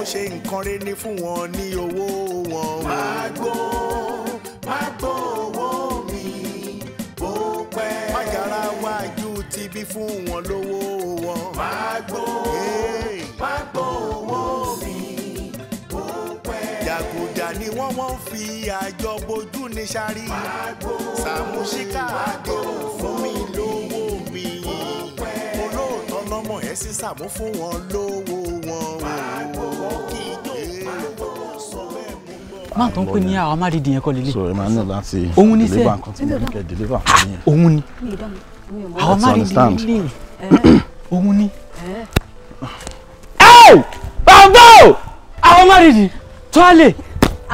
Ṣe nǹkan rẹ̀ ní fún wọn ní owó wọn. Má gbó owó mi bó pẹ́. Má yàrá wájú ti bí fún wọn lówó wọn. Má gbó owó mi bó pẹ́. Jàgùjà ni wọ́n fi àjọ bojú ní sáré. Sàmúsíkà àdéhùn fún mi lówó mi. Olóòótọ́ lọ́mọ ẹ̀ sí Sàmú fún wọn lówó wọn. Máa tó ń pè ní àwọn amárìdì yẹn kọ́ lélẹ̀. So ẹ máa ní láti deliver nǹkan tí mo ní kẹ́ deliver fún yín. Òun ni àwọn amárìdì lélẹ̀. Òun ni. Bàbá o! Àwọn amárìdì tuale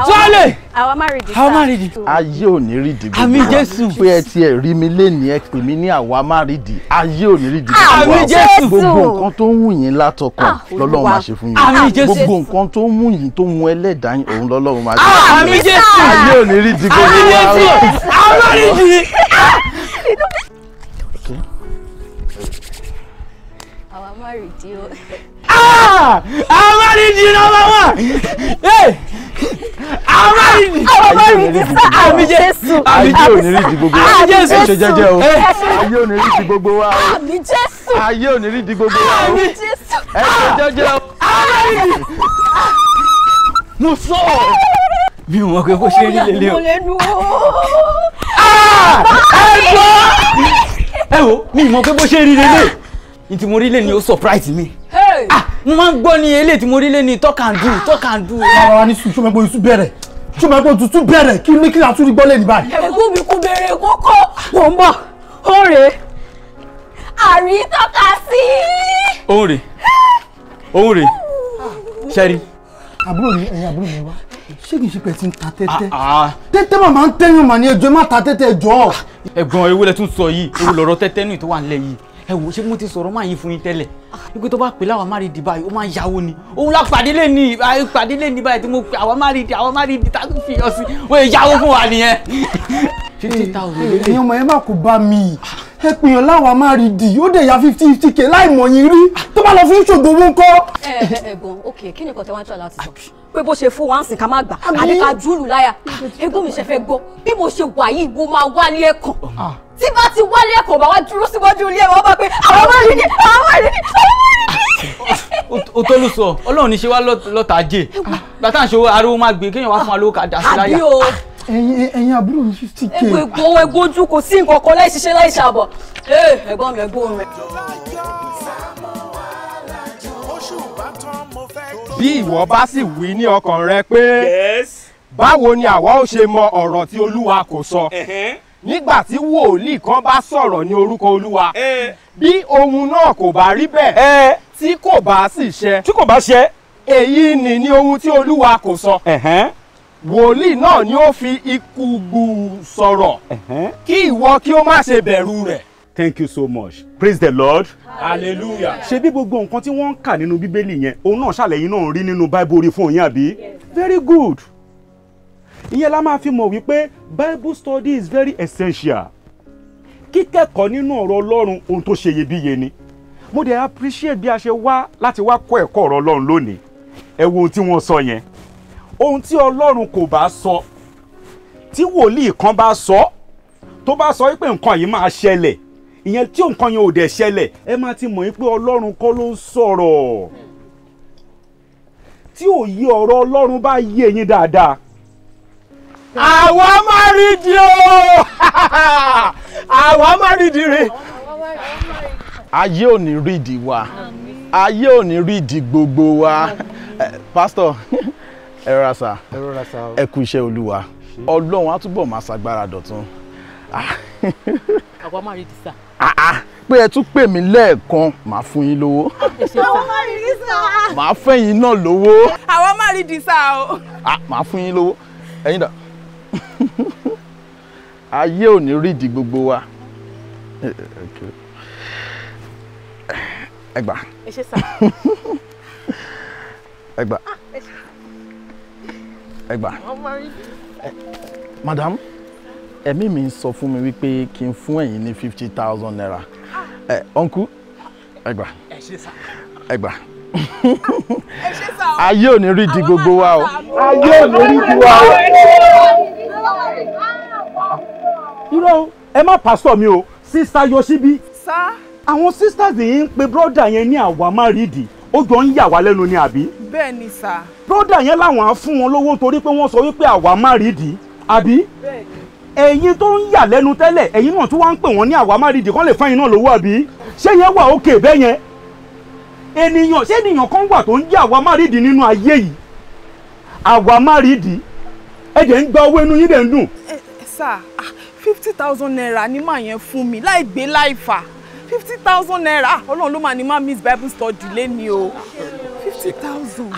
tuale. Àwọn amárìdì sá. Àwọn amárìdì. Ayé ò ní rídìí gbogbo wa. Àmín Jésù. Pé ẹ tiẹ̀ rí mi lénìí, ẹ pè mí ní àwa amárìdì. Ayé ò ní rídìí gbogbo wa. Àmín Jésù. Gbogbo nǹkan tó ń wù yín látọkàn lọ́lọ́run máa ṣe fún yín. Àmín Jésù. Gbogbo nǹkan tó ń wù yín tó ń wù ẹlẹ́dàá yín òun lọ́lọ́run máa ṣe fún yín. Àmín Jésù. Ayé ò ní rídìí gbogbo wa. Àmín Jésù. Amárìdì. Àwa amárìdì o. Amárìdì number one. Amárìdì. Amárìdì sá. Àmín Jésù. Ayé ò ní rídìí gbogbo wa. Àmín Jésù. Ẹ ṣe jẹ́jẹ́ o. Ayé ò ní rídìí gbogbo wa o. Àmín Jésù. Ayé ò ní rídìí gbogbo wa o. Àmín Jésù. Ẹ ṣe jẹ́jẹ́ o. Amárìdì. Mo sọ mi ò mọ̀ pé bó ṣe rí lélẹ̀ o. Mo lè nu o. Ẹ gbọ́. Ẹ wo mi ò mọ̀ pé bó ṣe rí lélẹ̀. Ní tí mo rí lé ni ó surprise mi. Mo máa ń gbọ́ ní eléyìí tí mo rí lé ní talk and do talk and do. Ara wa ní sùn, ṣó máa gbọ́ iṣu bẹ̀rẹ̀, ṣó máa gbọ́ tuntun bẹ̀rẹ̀, kí ní kí la tún rí gbọ́ lẹ́nu báyìí. Ẹ̀gbọ́n mi kò béèrè kókó. Mò ń bọ̀, ó rèé. Àrí tọ́ka sí. Òun rèé, òun rèé, ṣẹ́rí. Àbúrò mi, ẹ̀yin àbúrò mi wá, ṣé kìí ṣe pé ti ń ta tẹ́tẹ́? Tẹ́tẹ́ màmá ń tẹ́yàn mà ní ẹjọ́, má ta tẹ́tẹ́ ẹjọ́. Ẹ̀gbọ́n ewu lẹ tún sọ yìí, ewu lọ̀rọ̀ tẹ́tẹ́ nù tó wà nílẹ̀ yìí. Ẹ wò ṣé mo ti sọ̀rọ̀ máa yín fún yín tẹ́lẹ̀ wípé tó bá pè láwọn amárìdì báyìí ó máa ń yáwó ni. Òun la pàdé lé ní pàdé lé ní báyìí tí mo pè àwọn amárìdì àwọn amárìdì tá a tún fi yọ sí wọ́n yẹ yáwó fún wa nìyẹn. 50,000 lélẹ̀. Ẹ̀yin ọmọ yẹn má kó bá mi, ẹ pèèyàn láwọn amárìdì ó dẹ̀ ya 50K láì mọ̀ yín rí tó bá lọ fi ń ṣògo owó ńkọ́. Ẹ̀gbọ́n ok kí ni nǹkan tẹ wá ń tọ́ láti sọ pé bó ṣe fún wa ń sìn ká má gbà àbí ká júlù láyà. Ẹ̀gbọ́n mi ṣe fẹ́ gbọ́ bí mo ṣe wà yìí mo máa wálé ẹ̀kàn. Tí bá ti wálé ẹ̀kọ́ bá wá dúró síwájú ilé ẹ̀ wọ́n bá pé àwọn máa rí ni àwọn máa rí ni àwọn máa rí ni. O tó ló sọ Ọlọ́run ní ṣe wá lọ́tà jẹ gbàtà ń ṣòwò ariwo máa gbé kéèyàn wá fún wa lówó ká dà sí láyà. Àbí o. Ẹ̀yin àbúrò mi 50K. Ẹ̀gbọ́n ẹ̀gbọ́n ojú kò sí nǹkan kan láì ṣiṣẹ́ láì ṣàbọ̀. Ẹ̀gbọ́n mi ẹ̀gbọ́n rẹ̀. Bí ìwọ bá sì wí ní ọkàn rẹ pé báwo ni àwa ó ṣe mọ ọ̀rọ̀ tí Olúwa kò sọ? Nígbà tí wòlíì kan bá sọ̀rọ̀ ní orúkọ Olúwa, bí ohun náà kò bá rí bẹ́ẹ̀, tí kò bá sì ṣẹ, tí kò bá ṣẹ, èyí ni ohun tí Olúwa kò sọ. Wòlíì náà ni ó fi ikú gbù sọ̀rọ̀, kí ìwọ kí ó má ṣe bẹ̀rù rẹ̀. Thank you so much. Praise the Lord. Hallelujah. Ṣé bí gbogbo nǹkan tí wọ́n ń kà nínú Bíbélì yẹn, òun náà ṣàlẹ̀yìn náà rí nínú Bible orí fún yín àbí? Very good. Ìyẹn la máa fi mọ̀ wípé Bible study is very essential. Kíkẹ́kọ̀ọ́ nínú ọ̀rọ̀ Ọlọ́run ohun tó ṣe iyebíye ni. Mo dẹ̀ appreciate bí a ṣe wá láti wá kọ́ ẹ̀kọ́ ọ̀rọ̀ Ọlọ́run lónìí. Ẹ wo ohun tí wọ́n sọ yẹn. Ohun tí Ọlọ́run kò bá sọ, tí wòlíì kan bá sọ, tó bá sọ wípé nǹkan yìí máa ṣẹlẹ̀, ìyẹn tí nǹkan yẹn ò dẹ̀ ṣẹlẹ̀, ẹ máa ti mọ̀ wípé Ọlọ́run kọ́ ló ń sọ̀rọ̀. Tí òye ọ̀rọ̀ Ọlọ́run bá yé yín dáadáa. Àwa máa rí di o! Àwa máa rí di re. Ayé ò ní rídìí wa. Ayé ò ní rídìí gbogbo wa. Pásítọ̀, ẹ rọra sà. Ẹ kú iṣẹ́ Olúwa. Ọlọ́run á túbọ̀ máa ṣagbára dọ̀tun. Àwa máa rí di sà. Pé ẹ tún pè mí lẹ́ẹ̀kan, màá fún yín lówó. Àwa máa rí di sà. Màá fẹ́ yín náà lówó. Àwa máa rí di sà o. Màá fún yín lówó. Ẹ̀yin dà. Ayé ò ní rídìí gbogbo wa. Ẹ gbà. Ẹ ṣé sà. Ẹ gbà. Ẹ gbà. Madam, ẹ̀mí mi ń sọ fún mi wípé kí n fún ẹ̀yin ní 50,000 naira. Uncle, ẹ gbà. Ẹ ṣé sà. Ẹ gbà. Ayé ò ní rí di gbogbo wa o. Ayé ò ní rí di wa o. Irọ́, ẹ má pásítọ̀ mi o, sísá Yosibi. Sá. Àwọn sisters yìí ń pe brọ́dà yẹn ní àwa má rí di, ó jọ ń yà wá lẹ́nu ni àbí? Bẹ́ẹ̀ ni sá. Brọ́dà yẹn làwọn á fún wọn lówó torí pé wọ́n sọ wípé àwa má rí di, àbí? Ẹ̀yin tó ń yà lẹ́nu tẹ́lẹ̀, ẹ̀yin náà tún wá ń pè wọ́n ní àwa má rí di, kán lè fún ẹ̀yin náà lówó àbí? Ṣé yẹn wà ókè bẹ́ẹ̀ yẹn? Ènìyàn, ṣé ènìyàn kan wà tó ń jẹ́ àwa má rí di nínú ayé yìí? Àwa má rí di, ẹ jẹ́ ń gba owó inú yín dẹ̀ ń dùn. Sá, 50,000 naira ni màá yẹn fún mi láì gbé láì fà. 50,000 naira, Ọlọ́run ló máa ní má miss Bible study lẹ́ni o. 50,000.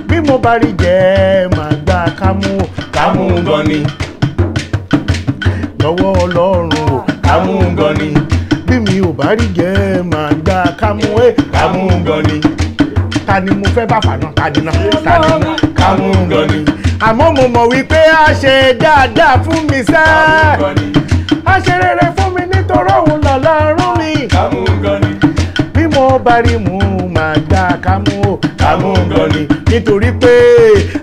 Bí mo bá rí jẹ́ màá gba kámú o. Kámú gan ni. Lọ́wọ́ Ọlọ́run o. Kámú gan ni. Bí mi ò bá rí jẹ́ màá gba kámú e. Kámú gan ni. Ta ni mo fẹ́ bá fà náà? Ta ni náà? Ta ni náà? Kámú gan ni. Àmọ́ mo mọ̀ wípé a ṣe dáadáa fún mi sẹ́. A ṣe rere fún mi nítorí òun lọ́lọ́run mi. Kámú gan ni. Bí mo bá rí mu màá gba kámú o. Kámú gan ni. Nítorí pé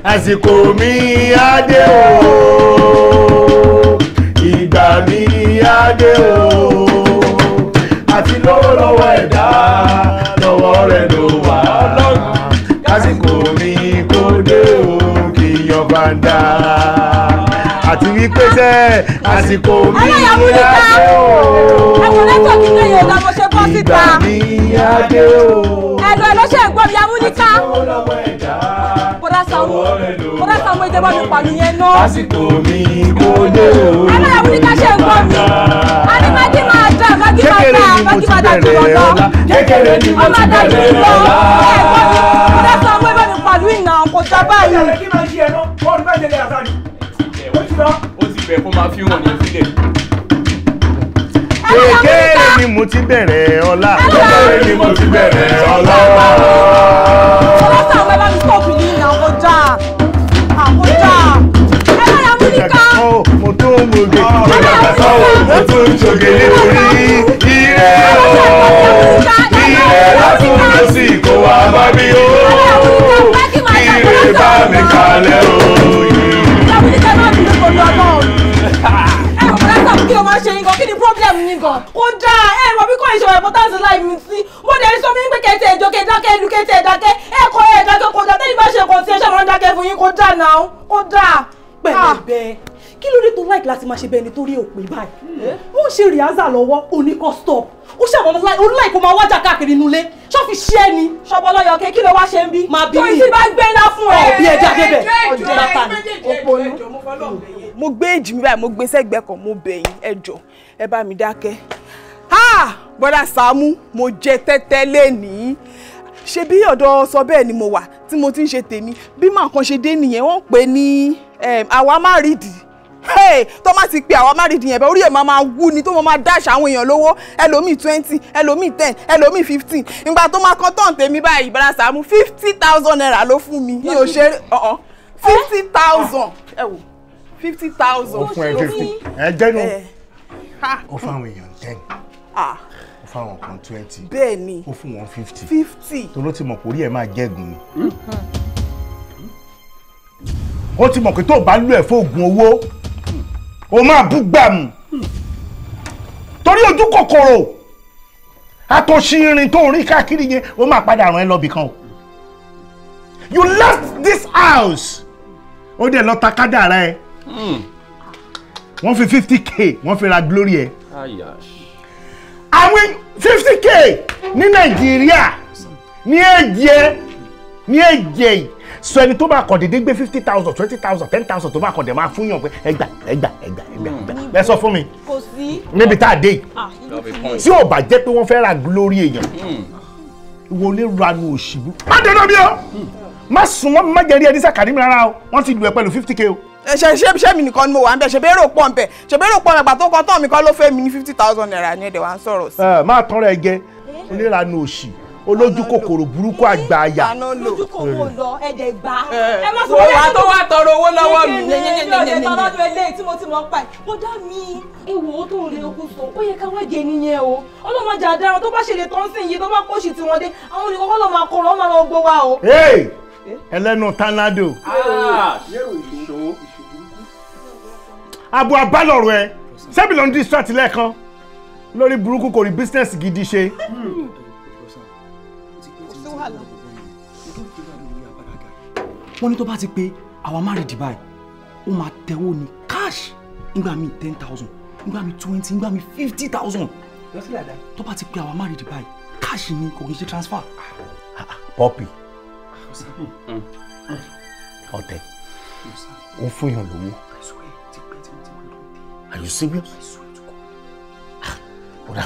àsìkò mi á dé o. Ìgbà mi á dé o. Àti lọ́wọ́lọ́wọ́ ẹ̀dá lọ́wọ́ rẹ̀ ló wà. Lásìkò mi kò dé o. Kì í yan bàǹdà. Àti wípé sẹ́ àsìkò mi á dé o. Ẹ̀wọ̀n lẹ́tọ̀ kí ní èyí ọ̀gá mo ṣe bọ́ síta. Ìgbà mi á dé o. Ẹ̀lọ́ ẹ̀ ló ṣe ń gbọ́ mi Amúníká. Bọ́dá Sàámú, Bọ́dá Sàámú ẹ jẹ́ bá mi pàlù yẹn ná. Àsìkò mi kò dé o. Ẹ̀lọ́ Amúníká ṣe ń gbọ́ mi. A ní Mágí máa dà, Mágí máa dà, Mágí máa dà jù lọ lọ. Kékeré ni mo ti bẹ̀rẹ̀ ọ̀la. Ẹ gbọ́ mi, Bọ́dá Sàámú ẹ bá mi pàlù ìnà kò já báyìí. Ó ti bẹ̀ kó máa fi hàn ní ìfilẹ̀. Kékeré ni mo ti bẹ̀rẹ̀ ọlá. Kékeré ni mo ti bẹ̀rẹ̀ ọlá. Bọ́dá Sàámú ẹ bá mi stop yìí ìnà kò já. Kò já. Ẹ̀lọ́ Amúníká. Mo tún ń gbòge. Mo dàgbà sọ́wọ́. Mo tún ń ṣoge nítorí ire o. Ire látún lọ sí kó wá bá mi o. Ire bá mi kalẹ̀ o. Amúníká náà bí kò lọ náà. Ẹ kò bọ́dá Sàámú kí ló máa ṣe yín gan? Kí ni problem yín gan? Kò dáa, ẹ mọ̀ bí kò ìṣòro importance life mi sí. Mo dẹ̀ sọ fún yín pé kẹ́tẹ̀ ẹ̀jọ́ kẹ́ dákẹ́ ìlú kẹ́tẹ̀ ẹ̀dákẹ́. Ẹ kọ́ ẹ̀ dákẹ́ kò dáa. Tẹ́yìn bá ṣe kàn sí ẹ ṣáà máa ń dákẹ́ fún yín kò dáa náà. Kò dáa. Pẹ̀lẹ́bẹ̀, kí ló dé tó like láti máa ṣe bẹ́ẹ̀ nítorí òpè báyìí? Wọ́n ń ṣe rìhásà lọ́wọ́, òní kò stop. Ó ṣàwọn láì kó máa wájà káàkiri inú ilé. Ṣọ́ fi ṣẹ́ ni. Ṣọbọlọ́yọ̀kẹ́ kí ló wá ṣe ń bí? Máa bí mi. Torí tí bá gbé iná fún ẹ. Bí ẹja débẹ̀, ọjọ́ bàtà ni. Òpònú. Mo gbé èjì mi báyìí, mo gbé sẹ́gbẹ̀ẹ́ kan, mo bẹ̀ yín, ẹ jọ̀ọ́, ẹ bá mi dákẹ́. Ha! Bọ́dá Sàámú, mo jẹ tẹ́tẹ́ lénìí. Ṣé bí ọ̀dọ̀ sọ bẹ́ẹ̀ ni mo wà tí mo ti ń ṣe tèmi? Bí màá kan ṣe dé nìyẹn, wọ́n pè ní àwa má rídìí. Tó má ti pe àwa má rídìí yẹn bẹ́ẹ̀, orí ẹ̀ máa máa wú ni tó máa máa dáṣà àwọn èèyàn lówó. Ẹlòmíì 20, ẹlòmíì 10, ẹlòmíì 15. Ìgbà tó máa kan tán tèmi báyìí, Bọ́dá Sàámú, 50,000 naira ló fún mi. Mi ò ṣeré, 50,000. Ẹ wò, 50,000. Ó fún ẹ 50. Ẹ jẹ́nu. Ó fún àwọn èèyàn 10. Ó fún àwọn kan 20. Bẹ́ẹ̀ ni. Ó fún wọn 50. 50. Tó ló ti mọ̀ pé orí ẹ̀ máa jẹ́gun ni. Ó ti mọ̀ pé tó o bá lù ẹ̀ fún oògùn owó, o máa bú gbàmù. Torí ojú kòkòrò àtòṣì irin tó ń rí káàkiri yẹn, ó máa padà ràn ẹ́ lọ́bì kan o. You left this house. Ó dẹ̀ lọ ta kádàrá ẹ. Wọ́n fi 50k wọ́n fi ra glory ẹ. Àwọn 50k ní Nàìjíríà ní èjì ní èjì yìí sọ ẹni tó bá kàn dédé gbé 50,000, 20,000, 10,000 tó bá kàn dé máa fún yàn pé ẹgbà ẹgbà ẹgbà ẹgbà ẹgbà ẹ sọ fún mi. Kò sí. Níbi tá a dé yìí tí ò bá jẹ́ pé wọ́n fẹ́ ra glory èèyàn ìwọ lè ranu òṣìbú. Má dáná bí o, má sùn wọ́n, má jẹ́ rí ẹni sàkàní mi rárá o, wọ́n ti lù ẹ́ pẹ̀lú 50k o. Ṣe mi nìkan ni mo wà ń bẹ, ṣe bẹ́ẹ̀rò pọ̀ ń bẹ, ṣe bẹ́ẹ̀rò pọ̀ ń bẹ, pàtó kan tán mi kọ́ ló fẹ́ mi ní 50,000 naira ní ẹ̀dẹ̀ wa ń sọ̀rọ̀ sí. Ẹ máa tọrọ ẹ jẹ oníranu òṣì. Olójú kòkòrò burúkú àgbà àyà. Lójú kò wò lọ ẹ̀jẹ̀ gbà. Ẹ má sọ wá tó wá tọrọ owó lọ́wọ́ mi. Ní ọ̀dẹ̀ tọ́lọ́dún eléyìí tí mo ti mọ̀ pa ẹ̀. Ó dá mi ewu tó ń lé okùn sọ. Ó yẹ ká wá jẹ nìyẹn o. Ọlọ́mọdé àdáran tó bá ṣe lè tán sí iye tó bá kóṣì tí wọ́n dé. Àwọn olùkọ́ lọ́ máa kọ̀rọ̀ ọ́ máa lọ gbó wa o. Ẹlẹ́nu tánádò. Abo abálọ̀rọ̀ ẹ sẹ́bi ló ń distract lẹ́ẹ̀kan lórí burúkú kò rí business gidi ṣe. Wọ́n ní tó bá ti pé àwa má rí Dubai ó máa tẹ̀wó ní cash nígbà míì 10,000 nígbà míì 20 nígbà míì 50,000 tó bá ti pé àwa má rí Dubai cash ni kò kì í ṣe transfer. Pọ́pì ọ̀tẹ̀ ó fún yàn lówó. Are you serious? Kódà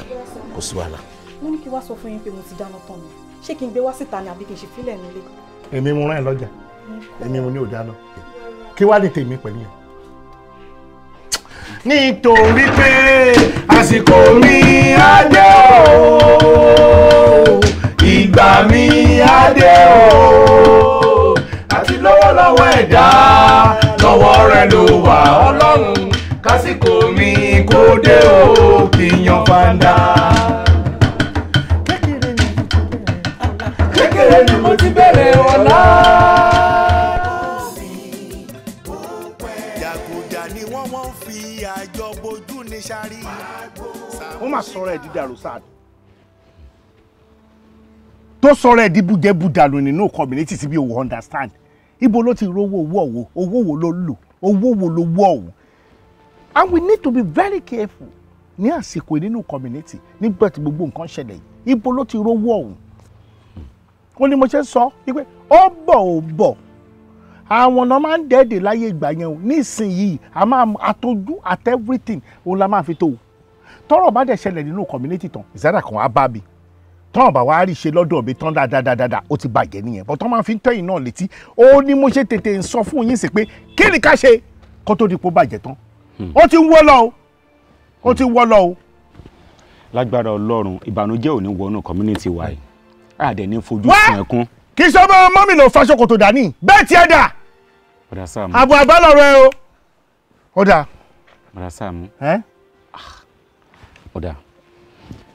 kò sí wàhálà. Wọ́n ní kí wá sọ fún yín pé mo ti dáná tán mi. Ṣé kí n gbé wá síta ni àbí kí n ṣe fílẹ̀ nílé? Èmi mo rán ẹ lọ́jà. Èmi mo ní ò dáná. Kí wá ní tèmi pẹ̀lú yẹn? Nítorí pé àsìkò mi á dé o, ìgbà mi á dé o, àti lọ́wọ́lọ́wọ́ ẹ̀dá lọ́wọ́ rẹ̀ ló wà Ọlọ́run. Kásìkò mi kò dé o kì í yan fanda. Kékeré ni mo ti bẹ̀rẹ̀ ọ̀la. Jàgùjà ni wọ́n fi àjọ bojú ní sáré. Wọ́n máa sọ̀rọ̀ ẹ̀ di dàrú sáà. Tó sọ̀rọ̀ ẹ̀ di bújẹ́búdàlù nínú community tí bí o understand. Ibo ló ti rówó owó ọ̀wọ́, owó wo ló lò, owó wo ló wọ̀ ọ̀hún. And we need to be very careful ní àsìkò nínú community nígbà tí gbogbo nǹkan ṣẹlẹ̀ yìí ibo ló ti rówó ọ̀hún. Ó ní mo ṣe ń sọ wípé ó bọ̀ ó bọ̀ àwọn ọ̀nà máa ń dẹ́ẹ̀dẹ̀ láyé ìgbà yẹn o nísìnyìí a máa àtọ́jú at everything òun la máa fi tó o. Tọ́rọ̀ bá dẹ̀ ṣẹlẹ̀ nínú community tán ìsára kan á bá mi tọ́rọ̀ bá wá rí ṣe lọ́dọ̀ mi tán dáadáa ó ti bàjẹ́ nìyẹn bọ́ tán máa fi ń tẹ́yìn náà létí ó ní mo ṣe tètè ń sọ fún yín sí pé kí ni ká ṣe kó tó di pé ó bàjẹ́ tán. Ó ti ń wọ́ lọ o ó ti ń wọ́ lọ o. Lágbára Ọlọ́run ìbànújẹ́ ò ní wọnú community wa yìí a dẹ̀ ní fojú sun ẹkún. Kì í ṣe ọmọ mọ́mì ló fa ṣòkòtò dání bẹ́ẹ̀ tiẹ̀ dà àbọ̀ àbálọ̀rọ̀ ẹ o. Ó dà. Bọ̀dá Sàámú. Ó dà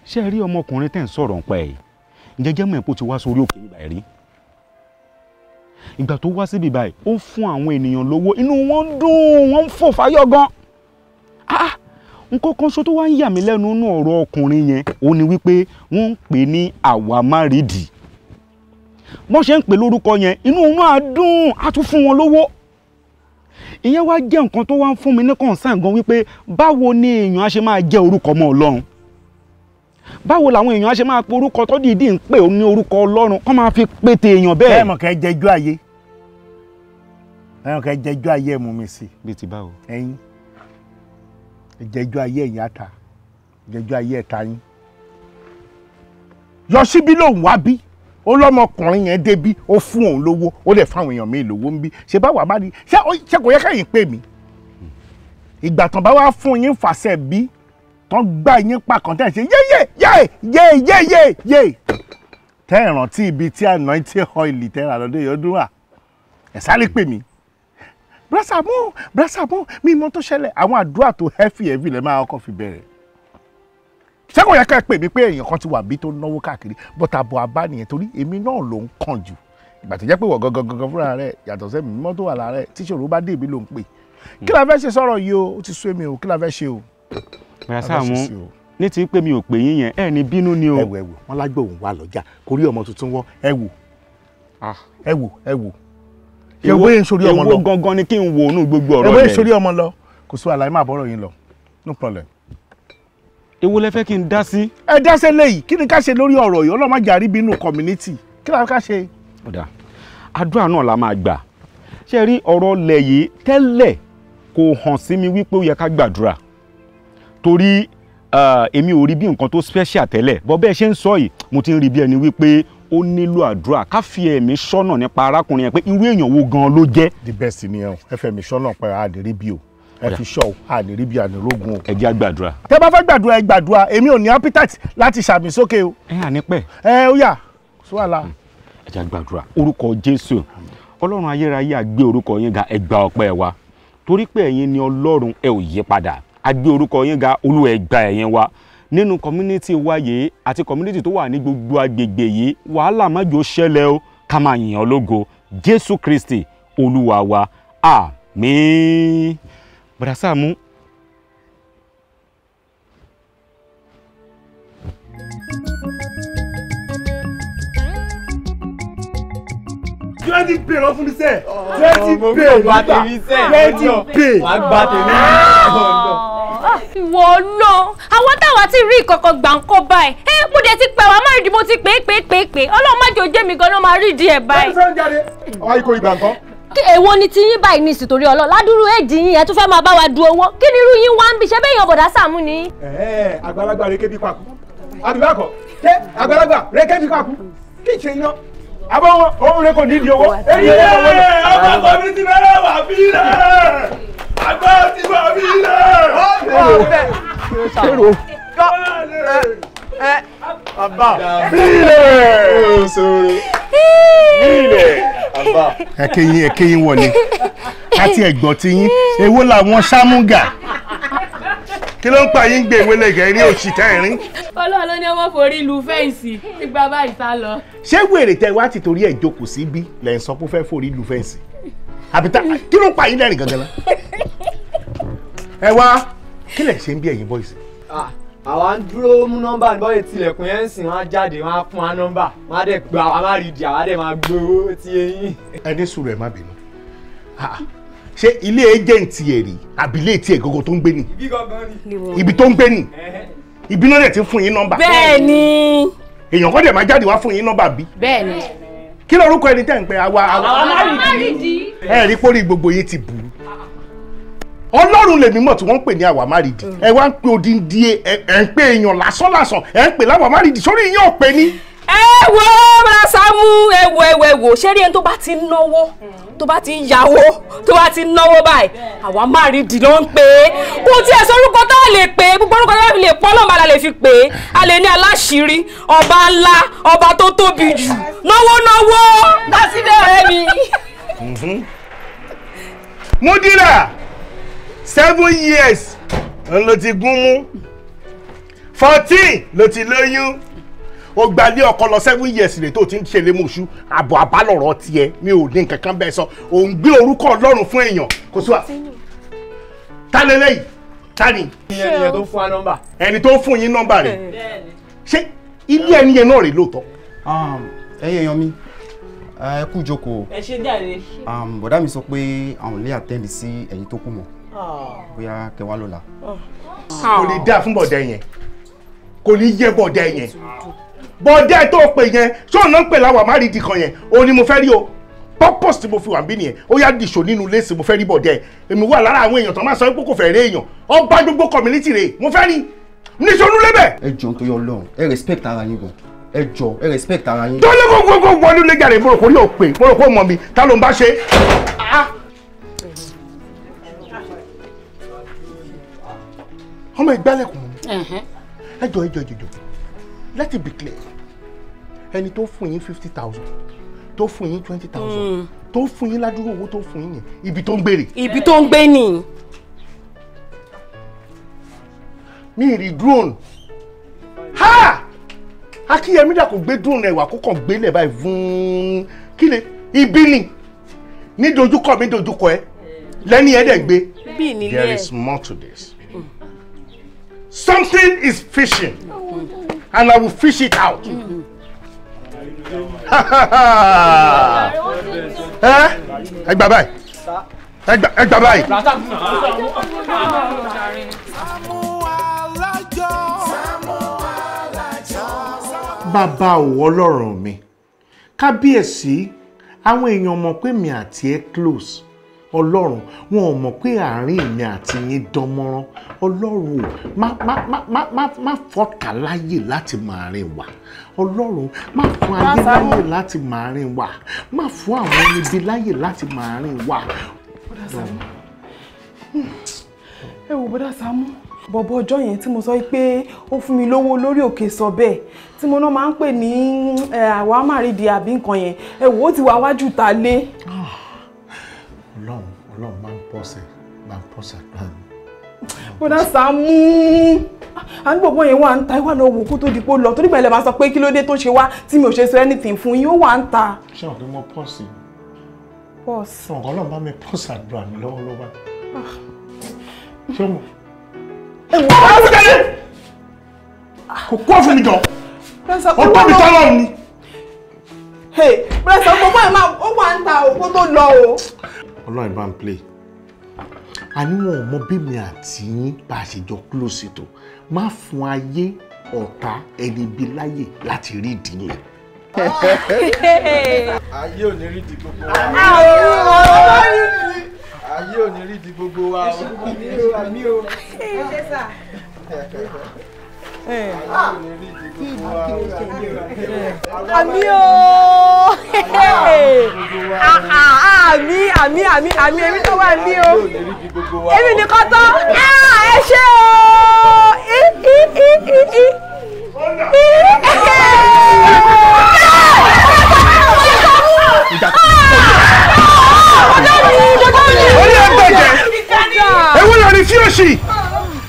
ṣé ẹ rí ọmọkùnrin tẹ̀ ń sọ̀rọ̀ nípa ẹ̀ ǹjẹ́ jẹ́ mọ̀ ẹ́ pé ó ti wá sórí òkè nígbà rí ìgbà tó wá síbi báyìí ó ń fún àwọn ènìyàn lówó inú wọn ń dùn wọ́n ń fò fáyọ̀ gan. Nǹkan kan ṣo tó wá ń yà mí lẹ́nu nínú ọ̀rọ̀ ọkùnrin yẹn ó ní wípé wọ́n ń pè ní àwámárìdì wọ́n ṣe ń pè lórúkọ yẹn inú òun náà dùn á tún fún wọn lówó ìyẹn wá jẹ́ nǹkan tó wá ń fún mi ní concern gan wípé báwo ni èèyàn á ṣe máa jẹ́ orúkọ mọ́ Ọlọ́run báwo làwọn èèyàn á ṣe máa pe orúkọ tó dìídì ń pè ní orúkọ Ọlọ́run kọ́ máa fi pété èèyàn bẹ́ẹ̀. Ẹ mọ̀ kẹ́ jẹjú ayé ẹ mọ̀ kẹ́ jẹjú ayé ẹ̀ mú mi sí. Bí ti báwo. Ẹ̀yin jẹjú ayé ẹ̀yìn ata jẹjú ayé ẹ̀ta yín. Yọ̀síbí lòun wá bí ó lọ́mọkùnrin yẹn débí ó fún òun lówó ó lè fáwọn èèyàn míì lówó ń bí ṣe bá wà bá ní ṣé kò yẹ kẹ́yìn pè mí. Ìgbà tán bá wá fún yín fàṣẹ bí tán gbá yín pa kàn tẹ́ ẹ̀ ṣe yé yé yé yé yé yé tẹ́ ẹ̀ rántí ibi tí anointing oil tẹ́ ra lọ́dún yìí ọdún wà ẹ̀ sáré pè mí. Brasa mú mi mọ tó ṣẹlẹ̀ àwọn àdúrà tó heavy heavy lẹ́ máa kọ́ fi bẹ̀rẹ̀. Ṣé kò yẹ ká pè mí pé èèyàn kan ti wà bí tó náwó káàkiri bọ́tà bọ̀ abá nìyẹn torí èmi náà ló ń kàn jù ìgbà tó jẹ́ pé wọ̀ gangan gangan fúnra rẹ̀ yàtọ̀ sẹ́mi mímọ́ tó wà lára rẹ̀ tíṣòro bá dé èmi ló ń pè. Kí la fẹ́ ṣe sọ̀rọ̀ yìí o ó ti sú èmi o kí la fẹ́ ṣe o. Bọ̀dá Sàámú ní ti pé mi ò pè yín yẹn ẹ ní bínú ni o. Ẹ wò ẹ wò wọn lágbó òun wà lọ́jà kò rí ọmọ tuntun wọ ẹ wò ẹ wò ẹ wò ewé sórí ọmọ lọ ewo gangan ni kí n wo inú gbogbo ọ̀rọ̀ rẹ̀ ewé sórí ọmọ lọ kò sí wàhálà ẹ máa bọ́rọ̀ yín lọ no problem. Èwo lẹ fẹ́ kí n dá sí. Ẹ dá sí eléyìí kí ni ká ṣe lórí ọ̀rọ̀ yìí Ọlọ́run má jẹ́ àríbí inú community kí la ká ṣe. Ọ̀dà àdúrà náà la máa gbà ṣe rí ọ̀rọ̀ lẹ̀ yìí tẹ́lẹ̀ kò hàn sí mi wípé ó yẹ ká gbàdúrà torí èmi ò rí bí nǹkan tó special tẹ́lẹ̀ bọ́ bẹ́ẹ̀ ṣe ń sọ yìí mo ti ń rí bí ẹni wípé ó nílò àdúrà ká fi ẹ̀mí sọ́nà nípa arákùnrin yẹn pé irú èèyàn wo gan ló jẹ́. The best ni ẹ o ẹ fẹ̀mí sọ́nà pé a lè rí bí o ẹ fi ṣọ́ o a lè rí bí ànírógun o. Ẹ jẹ́ á gbàdúrà. Tẹ́ bá fẹ́ gbàdúrà ẹ gbàdúrà èmi ò ní appetite láti ṣàmì sókè o. Ẹ à ní pẹ́. Ẹ ó yá Sí wàhálà. Ẹ jẹ́ gbàdúrà. Orúkọ Jésù, Ọlọ́run ayérayé, a gbé orúkọ yín ga, ẹ gba ọpẹ́ wa, torí pé ẹ̀yin ni Ọlọ́run, ẹ ò yí padà. A gbé orúkọ yín ga, Olúwa, ẹ gba ẹ̀yìn wa nínú community wa yìí àti community tó wà ní gbogbo agbègbè yìí. Wàhálà má jò ṣẹlẹ̀ o, ká máa yìn ọ́ lógo. Jésù Kristi Olúwa wa, àmín. Bọ̀dá Sàámú. 20 pay lọ fún mi sẹ́, 20 pay gba tèmi sẹ́, 20 pay. Wàá gba tèmi. Ìwọ lọ, àwọn táwa ti rí ìkọ̀kọ̀ gbà ń kọ́ báyìí. Ẹ mo dẹ̀ ti pẹ̀ wá má rí, mo ti pè é pè é pè é pè é. Ọlọ́run má jò jẹ́ mi gan-an máa rí díẹ̀ báyìí. Ọ̀hún ikọ̀ ìgbà nǹkan. Kí èwo ni ti yín báyìí ní ìsìtòrí ọlọ́ ládùúrú èjì yín, ẹ tún fẹ́ máa bá wa du owó? Kí ni irú yín wá ń bí ṣe bẹ́ẹ̀ yan bọ̀dá Sàámú ni? Àgbàlagbà rẹ kébi kwaku, àbí bákọ ṣé àgbàlagbà rẹ kébi kwaku kí n ṣe iná àbọ̀ wọn òun rẹ kò nídìí owó. Èyí ọmọ community mẹ́rẹ̀ wà bí rẹ̀, àgbà ti wà bí rẹ̀. Kérò. Bílẹ̀ bílẹ̀. Ẹ kéyìn, ẹ kéyìn wọlé àti ẹ̀gbọ́n tí yín. Èwo làwọn sámúgà? Kí ló ń pa yín gbé ìwé lẹ́gẹ̀ẹ́ ní òṣì tẹ́ẹ̀rín? Ọlọ́run ló ní ọmọ forí lu fence nígbà báyìí sá lọ. Ṣé wèrè tẹ wá ti torí ẹ̀ jókòó sí bí lẹ̀ ń sọ pé ó fẹ́ forí lu fence? Àbí tá kí ló ń pa yín lẹ́rìn gangan lá? Ẹ wá, kí lẹ̀ ṣe ń bí ẹ̀yin boys? Àwa ń dúró mú nọ́mbà ní bọ́ọ̀lù tilẹ̀kùn yẹn ń sìn, wọ́n á jáde, wọ́n á fún wa nọ́mbà, wọ́n á dẹ̀ gba àwa má rí di, àwa dẹ̀ máa gbowó ti eyín. Ẹ ní sùúrù, ẹ má bínú. Ṣé ilé agent ẹ̀ rí àbí ilé tí ẹ̀ gọ́gọ́ tó ń gbé ni? Ibi gangan ni. Ibi tó ń gbé ni, ibi náà dẹ̀ ti ń fún yín nọ́mbà? Bẹ́ẹ̀ni. Èèyàn kọ́ dẹ̀ máa jáde wá fún yín nọ́mbà bí? Bẹ́ẹ̀ni. Kí lorúkọ ẹni tẹ́ ń pẹ́ àwa? Àwa má rí di. Ẹ rí pórí gbogbo yín ti burú. Ọlọ́run lèmi mọ̀ tí wọ́n ń pè ní àwa má rí di. Ẹ wá ń pe odindi, ẹ ń pe èèyàn lásán lásán, ẹ ń pè láwa má rí di sórí yín ò pé ní. Ẹ wo bọ́lá Sàámú, ẹ wo, ẹ wo, ẹ wo, ṣé rí ẹni tó bá ti ń náwó, tó bá ti ń yáwó, tó bá ti ń náwó báyìí, àwa má rí di ló ń pè é. Kò tiẹ̀ sórúkọ tá a lè pè é, gbogbo orúkọ tá a lè pọ́ lọ́mọ la lè fi pè é. A lè ní aláṣìírí, ọba ńlá, ọba tó tóbi jù, náwó náwó dásílẹ̀ ọ̀rẹ́ mi. Múdírà, 7 years ló ti gún mú, 14 ló ti lóyún, ó gbalé ọkọ lọ. 7 years rè tó ti ń ṣe lémùsù. Àbọ̀ àbálọ̀rọ̀ tiẹ̀, mi ò ní nǹkan kan bẹ́ẹ̀ sọ. Ò ń gbé orúkọ Ọlọ́run fún èèyàn, kò sí wa. Ta lélẹ́yìí? Ta ni? Ìyẹn nìyẹn tó fún wa nọ́mbà. Ẹni tó fún yín nọ́mbà rẹ̀, ṣé ilé ẹni yẹn náà rè lóòótọ́? Ẹ̀yin èèyàn mi, ẹ kú jókòó. Ẹ ṣe jàre. Bọ̀dá mi sọ pé àwọn ò lè attend sí ẹ̀yin tó kù mọ́, bóyá kẹwàá lọ́la. Kò ní dáa fún bọ̀dẹ̀ yẹn, kò ní yẹ bọ̀dẹ̀ yẹn. Bọ̀dẹ̀ tó pè yẹn, ṣé òun náà ń pè láwà má rí di kan yẹn? Òun ni mo fẹ́ rí o. Purpose tí mo fi wà ń bí nìyẹn. Ó yá, dìṣò nínú léèsì, mo fẹ́ rí bọ̀dẹ̀. Èmi wà lára àwọn èèyàn tó máa sọ pé kò fẹ́ rí èèyàn. Ọba gbogbo community rè, mo fẹ́ rí níṣó nulẹ̀ bẹ̀. Ẹ jọ̀ọ́, nítorí Ọlọ́run, ẹ respect ara yín gan. Ẹ jọ̀ọ́, ẹ respect ara yín. Tó lé gbogbo wọnú lé jàre. Mo rò kó rí òpè, mo rò kó mọ̀ mi. Ta ló ń bá ṣe? Ọmọ ìgbálẹ̀kùn mi. Ẹ jọ̀ọ́, ẹ jọ̀ọ́, ẹ jọ̀ọ́, let it be clear, ẹni tó fún yín 50,000, tó fún yín 20,000, tó fún yín ládùúgbò owó tó fún yín yẹn, ibi tó ń gbèrè? Ibi tó ń gbé ni. Mi rí drone. Ha, Akínyẹmí dà, kò gbé drone ẹwà kó kàn gbélé báyìí fún kí lè ibi ni ní dojúkọ mi, dojúkọ ẹ lẹ́ni ẹ̀ dẹ̀ gbé. Bí nílé. There is more to this. Something is fishing and I will fish it out. Ẹ ẹ gbà báyìí, ẹ gbà, ẹ gbà báyìí. Bàbá ò, Ọlọ́run mi, kábíyèsí. Àwọn èèyàn mọ̀ pé mi àti ẹ close. Ọlọ́run, wọn ò mọ̀ pé àárín mi àti yín dán mọ́rán. Ọlọ́run ò, má má má má má má fọ́ta láyè láti máa rìn wá. Ọlọ́run, má fún ayé láyè láti máa rìn wá, má fún àwọn ẹni bí láyè láti máa rìn wá. Ẹ Ẹ wò bọ́dà Sàámú, bọ̀bọ̀ ọjọ́ yẹn tí mo sọ pé ó fún mi lówó lórí òkè sọ bẹ́ẹ̀ tí mo náà máa ń pè ní àwa márìdí àbí nǹkan yẹn, ẹ wò ó ti wà wájú ta lé. Ọlọ́run Ọlọ́run máa ń pọ̀sẹ̀ máa ń pọ̀sẹ̀ àdúrà mi. Bọ́dà Sàámú, à ń gbọ̀gbọ́n yẹn wà ń ta, ìwà lọ wò kó tó di pé ó lọ, torí gbẹ̀lẹ̀ máa sọ pé kí ló dé tó ṣe wá tí mi ò ṣe sọ anything fún yín, ó wà ń ta. Ṣé àwọn kí wọ́n pọ̀sì? Pọ̀sì. Ṣé àwọn Ọlọ́run bá mi pọ̀sì àdúrà mi lọ́wọ́lọ́wọ́? Ṣé mo? Ẹ wò ó fi jáde! Kò kó fún mi jọ! Ó tóbi tọ́lọ́run ni! Bọ́dà Sàámú, gbọ̀gbọ́n yẹn máa ó wà ń ta o kó tó lọ o. Ọlọ́run bá ń play. Àní wọn ò mọ bí mi àti yín bá a ṣe jọ close tó, má fún ayé ọ̀tá ẹni bí láyè láti rí ìdí mi. Ayé ò ní rí di gbogbo wa. Ayé ò ní rí di gbogbo wa. Àmì o. Àmì o. Àmì àmì àmì àmì èmi tó wà ní o. Èmi nìkan tán. Ẹ ṣé o. Orí ẹgbẹ̀jẹ̀, ewu la rí sí òṣì,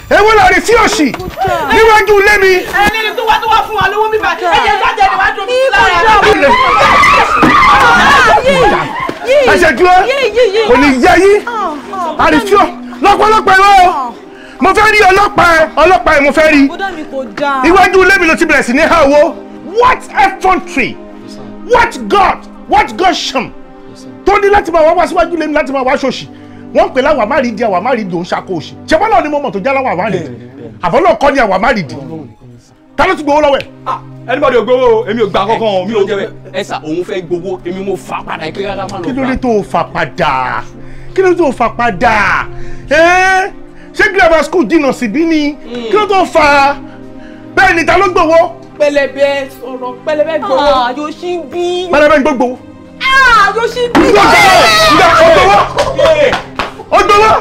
ewu la rí sí òṣì níwájú ilé mi. Ẹni ni tó wá fún wa lówó bíbá, ẹ jẹ́ jáde níwájú mi lára. Ẹsẹ̀ dúró, kò ní yẹ yín, àrífíọ́ lọ́pọ̀lọpọ̀ ẹ̀rọ mo fẹ́ rí ọlọ́pàá ẹ, ọlọ́pàá ẹ mo fẹ́ rí. Iwájú ilé mi ló ti bẹ̀rẹ̀ sí ní há owó. What effrontery, what God, what gusham tó ní láti máa wá wá síwájú ilé mi láti máa wá ṣòṣì. Wọ́n ń pè láwọn àmárìdí, àwọn àmárìdí òun ṣàkó òṣì. Ṣé bọ́lá ni mo mọ̀ tó já láwọn àmárìdí? Àbọ̀lọ́ kọ́ ni àwọn àmárìdí. Ta ló ti gbowó lọ́wọ́ ẹ̀? Anybody ò gbowó o, èmi ò gbà kankan o, mi ò jẹ́ bẹ́ẹ̀. Ẹ sà, òun fẹ́ gbowó, èmi mo fà padà pé rárá má lọ gbà. Kí ló dé tó o fà padà? Kí ló dé tó o fà padà? Ẹ́ ṣé grammar school jìnnà síbí ni? Kí ló tó fà? Bẹ́ẹ̀ ni ta ló gbowó? Pẹlẹbẹ sọ̀rọ̀, pẹlẹbẹ gbowó. Yoshibi. Pẹlẹbẹ gbowó. Yoshibi. Ó gbowó.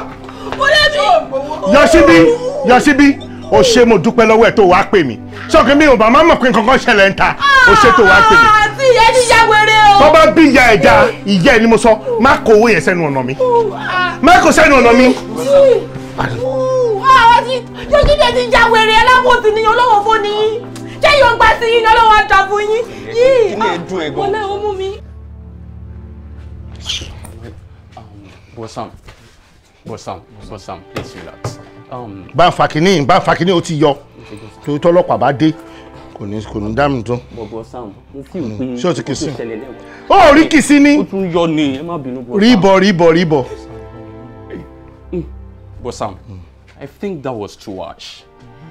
Yoshibi, Yoshibi, o ṣé mo dúpẹ́ lọ́wọ́ ẹ̀ tó wàá pè mí. Sọ́kè mi ò bá má mọ̀ pé nǹkan kan ṣẹlẹ̀ ń ta, o ṣé tó wàá pè mí. Àti ìyẹn ti ya wèrè o. Tó bá bí ìyá ẹ̀dá, ìyá ẹ̀ ni mo sọ, má kó owó yẹn sẹ́nu ọ̀nà mi. Má kó sẹ́nu ọ̀nà mi. Yoshibi ti ya wèrè, alábòsí ni olówó fún ni. Ṣé yóò gbà sí yín ni ọlọ́wọ́ àjà fún yín? Kí ni ẹ dùn ẹ gan? Wọlé o mú mi. Bosam, Bosam, Bosam, please relax. Bá ń fa kínní, bá ń fa kínní, ó ti yọ. Torí tọ́lọ́pàá bá dé, kò ní dá mi dún. Bọ̀bọ̀ Sam, mo fi òpin ṣé o ti kìí sí? Ó rí kìí ní. Ó tún yọ ni, ẹ má bínú Bosam. Ríbọ̀ ríbọ̀ ríbọ̀. Bosam, I think that was too harsh.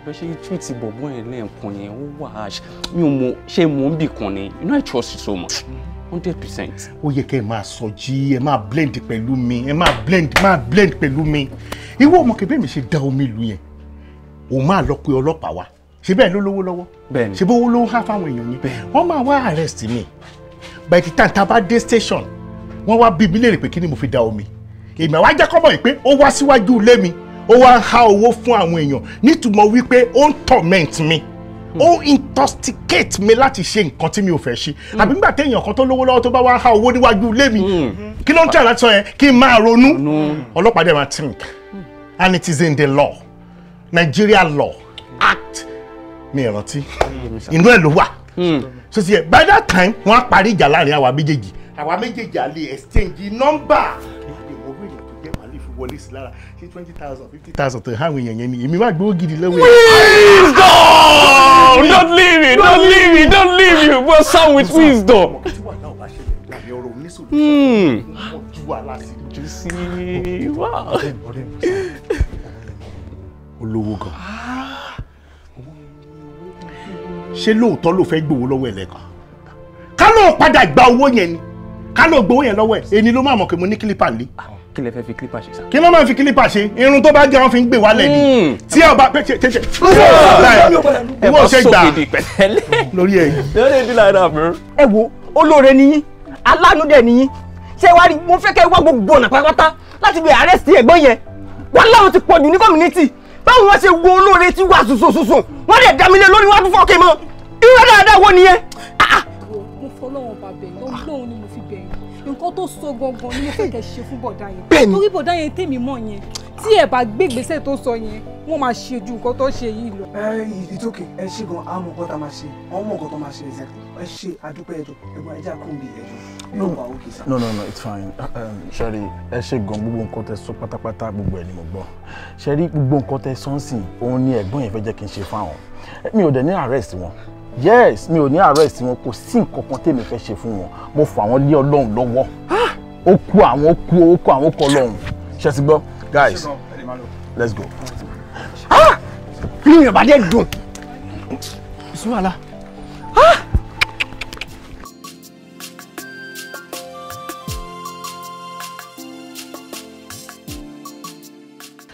Bẹ́ẹ̀ ṣe treat bọ̀bọ̀ yẹn lẹ́ẹ̀kan yẹn, ó wà harsh. Mi ò mọ̀, ṣé mo ń bì kan ni? You know I trust you so much. 100%. Ó yẹ kẹ́ ẹ máa sọ jí, ẹ máa blend pẹ̀lú mi, ẹ máa blend pẹ̀lú mi. Ìwọ ọmọ kẹbẹ́ mi ṣe da omi ìlú yẹn, o máa lọ pe ọlọ́pàá wá. Ṣé bẹ́ẹ̀ ló lówó lọ́wọ́? Ṣé bó ló ń há fáwọn èèyàn yẹn? Wọ́n máa wá arrest mi. By the time tá a bá dé station, wọ́n wá bí mi léèrè pé kí ni mo fi da omi. Èmi àwa jẹ́ kọ́mọ̀ yìí pé ó wá síwájú ilé mi, ó wá ń há owó fún àwọn èèyàn nítumọ̀ wípé ó ń torment mi, ó intoxicate mi láti ṣe nǹkan tí mi ò fẹ́ ṣe. Àbí nígbà téèyàn kan tó lówó lọ́wọ́ tó bá wá há owó níwájú ilé mi, kí ló ń tẹ̀ láti sọ yẹn? Kí n máa ronú. Ọlọ́pàá dẹ̀ máa think, and it is in the law, Nigeria law act, mi ìrántí inú ẹ̀ ló wà. So ti yẹ by that time wọ́n á parí ìjà láàrin àwa méjèèjì, àwa méjèèjì á lè exchange number. Wọlé sí lára ṣé 20,000 50,000 tó hàn èèyàn yẹn ni èmi máa gbówó gidi lọ́wọ́ yẹn. Wisdom! Don't leave me! Don't leave me! Don't leave you! But Sam with wisdom. Tí wàhálà ò bá ṣẹlẹ̀ láàrin ọ̀rọ̀ oníṣòwò ju wàhálà sí. Jù sí wá. Olówó gan. Ṣé lóòótọ́ ló fẹ́ gbowó lọ́wọ́ ẹ̀ lẹ́ẹ̀kan? Ká ló padà gba owó yẹn ni, ká ló gbowó yẹn lọ́wọ́ ẹ̀, èyí ló máa mọ̀ pé mo ní kílípà lé. Kí lẹ fẹ́ fi clipper ṣe sá? Kí ló máa fi clipper ṣe? Irun tó bá jẹ́ wọ́n fi ń gbé wálẹ̀ ni. Tí ẹ bá ṣe ṣe ìwọ ṣe gbà lórí ẹ̀ yìí. Ẹ wo olóore ni yín, aláàánú dẹ̀ ni yín. Ṣé wàá rí mo fẹ́ kẹ́ wá gbogbo ọ̀nà pátápátá láti fi arrest ẹ̀gbọ́n yẹn. Wọ́n láwọn ti pọ̀jù ní community. Báwo wọ́n ṣe wo olóore tí wà sùsùsùsùn? Wọ́n lè dá mi lé lórí 1 4K mọ́. Irú dáadáa wo nìyẹn? Mo fọlọ́run bá bẹ̀yìn, Ọlọ́run ni mo fi bẹ̀yìn. Nǹkan tó sọ gangan ni mo fẹ́ kẹ́ ṣe fún bọ̀dá yẹn. Torí bọ̀dá yẹn tèmi mọ̀ yẹn, tí ẹ bá gbé ìgbésẹ̀ tó sọ yẹn, wọ́n máa ṣe ju nǹkan tó ṣe yìí lọ. It's okay, ẹ ṣe gan, àwọn nǹkan tá a máa ṣe, àwọn nǹkan tó máa ṣe exactly. Ẹ ṣe àdúpẹ́ ẹjọ́, ẹ̀gbọ́n ẹjẹ́ àkóńbì ẹjọ́. No, no, no, no, it's fine. Ṣẹ́rí, ẹ ṣe gan gbogbo nǹkan tẹ́ sọ pátápátá gbogbo ẹ̀ ni mo gbọ́. Ṣẹ́rí gbogbo nǹkan tẹ́ sọ ń sìn, òun ni ẹ̀gbọ́n yẹn fẹ́ jẹ́ kí n ṣe fáwọn. Mi ò dẹ̀ ní arrest wọn. Yes, mi ò ní arrest wọn, kò sí nǹkan kan tèmi fẹ́ ṣe fún wọn. Mo fà wọ́n lé Ọlọ́run lọ́wọ́. Ó kú àwọn, ó kú, ó kú àwọn, ó kọ Ọlọ́run. Ṣé ti gbọ́? Guys, let's go. Inú yẹn bá dé dùn. Ìsúnmọ́lá.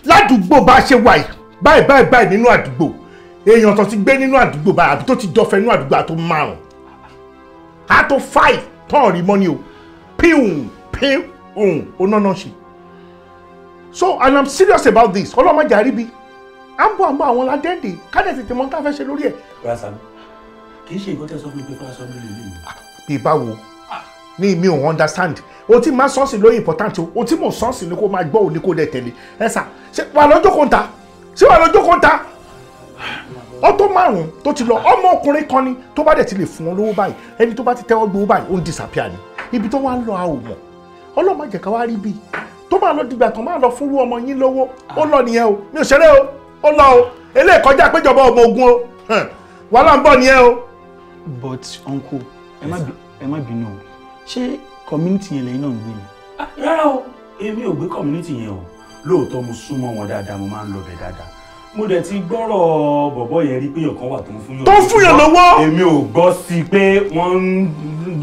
Ládùúgbò bá ṣe wà yìí báyìí báyìí báyìí nínú àdúgbò èèyàn tó ti gbé nínú àdúgbò báyìí àbí tó ti dọ̀fẹ́ nínú àdúgbò àtó 5 àtó 5 tán rí mọ́ni o píùn píùn onáná ṣe. So and I'm serious about this. Ọlọ́mọdé àríbi à ń bọ̀ àwọn ládẹ́ǹdè kádẹ́ tètè mọ́ tá a fẹ́ ṣe lórí ẹ̀. Rasamu kì í ṣe nǹkan tẹ́ sọ fún mi pé fásọ mi lè lè mi. Bí báwo ní mi ò understand o tí máa sọ́ọ̀sì lórí important o o tí mò ń sọ́ọ̀sì ni kó máa gbọ́ òní kó dẹ̀ tẹ̀lé ẹ sà ṣé wà lọ́jọ́ kan ta ṣé wà lọ́jọ́ kan ta ọtọ́ 5 tó ti lọ ọmọkùnrin kan ni tó bá dẹ̀ ti lè fún wọn lówó báyìí ẹni tó bá ti tẹ́wọ́ gbowó báyìí ó ń disappear ni ibi tó wá ń lọ a ò mọ̀ ọlọ́mọ jẹ̀ká wá rí bíi tó máa lọ dìgbà tó máa lọ fúnrú ọmọ yín lówó ó lọ nìyẹn o mi ò ṣeré o ó lọ o eléyìí kọjá péjọba ọmọ ogun o wàhálà ń bọ̀ nìyẹn o. But uncle ẹ má bínú o, ṣé community yẹn lẹ́yìn náà ń gbé ni. Rárá o, èmi ò gbé community yẹn o. Lóòótọ́ mo súnmọ́ wọn dáadáa, mo máa ń lọ bẹ̀ dáadáa. Mo dẹ̀ ti gbọ́rọ̀ bọ̀bọ̀ yẹn rí pé ọ̀kan wà tó ń fún yàn. Tó ń fún yàn lówó. Èmi ò gbọ́ sí i pé wọ́n ń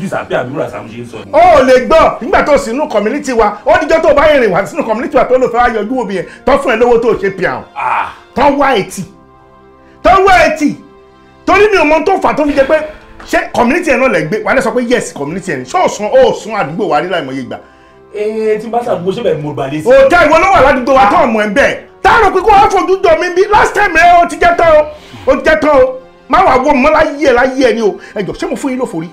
disappear àbúrò àsàmù ṣe ń sọ. O ò lè gbọ́ nígbà tó sínú community wa ó níjọ́ tó bá rìnrìn wá sínú community wa tó lò fẹ́ wá yọjú òbí yẹn tó fún ẹ lówó tó ṣe pìàn. Tó wá etí tó wá etí torí mi ò mọ tó fà tó fi jẹ pé ṣé community yẹn náà lẹ gbé wà á lè sọ pé yes community yẹn ṣé òsùn òsùn àdúgbò wa rí láìmọye ìgbà. Ee tí n bá ṣàdúgbò ṣé bẹ́ẹ̀ mo gbà lé sí. Òjá ìwọ ló wà ládùúgbò wa tó ọmọ ẹ̀ ń bẹ̀. Táàrò pé kó wá fojú jọ mi bí last time ẹ o ti jẹ́ tán o o ti jẹ́ tán o má wàá wọ mọ́ láyé ẹ láyé ẹ ni o ẹ jọ ṣé mo fún yín lófo rí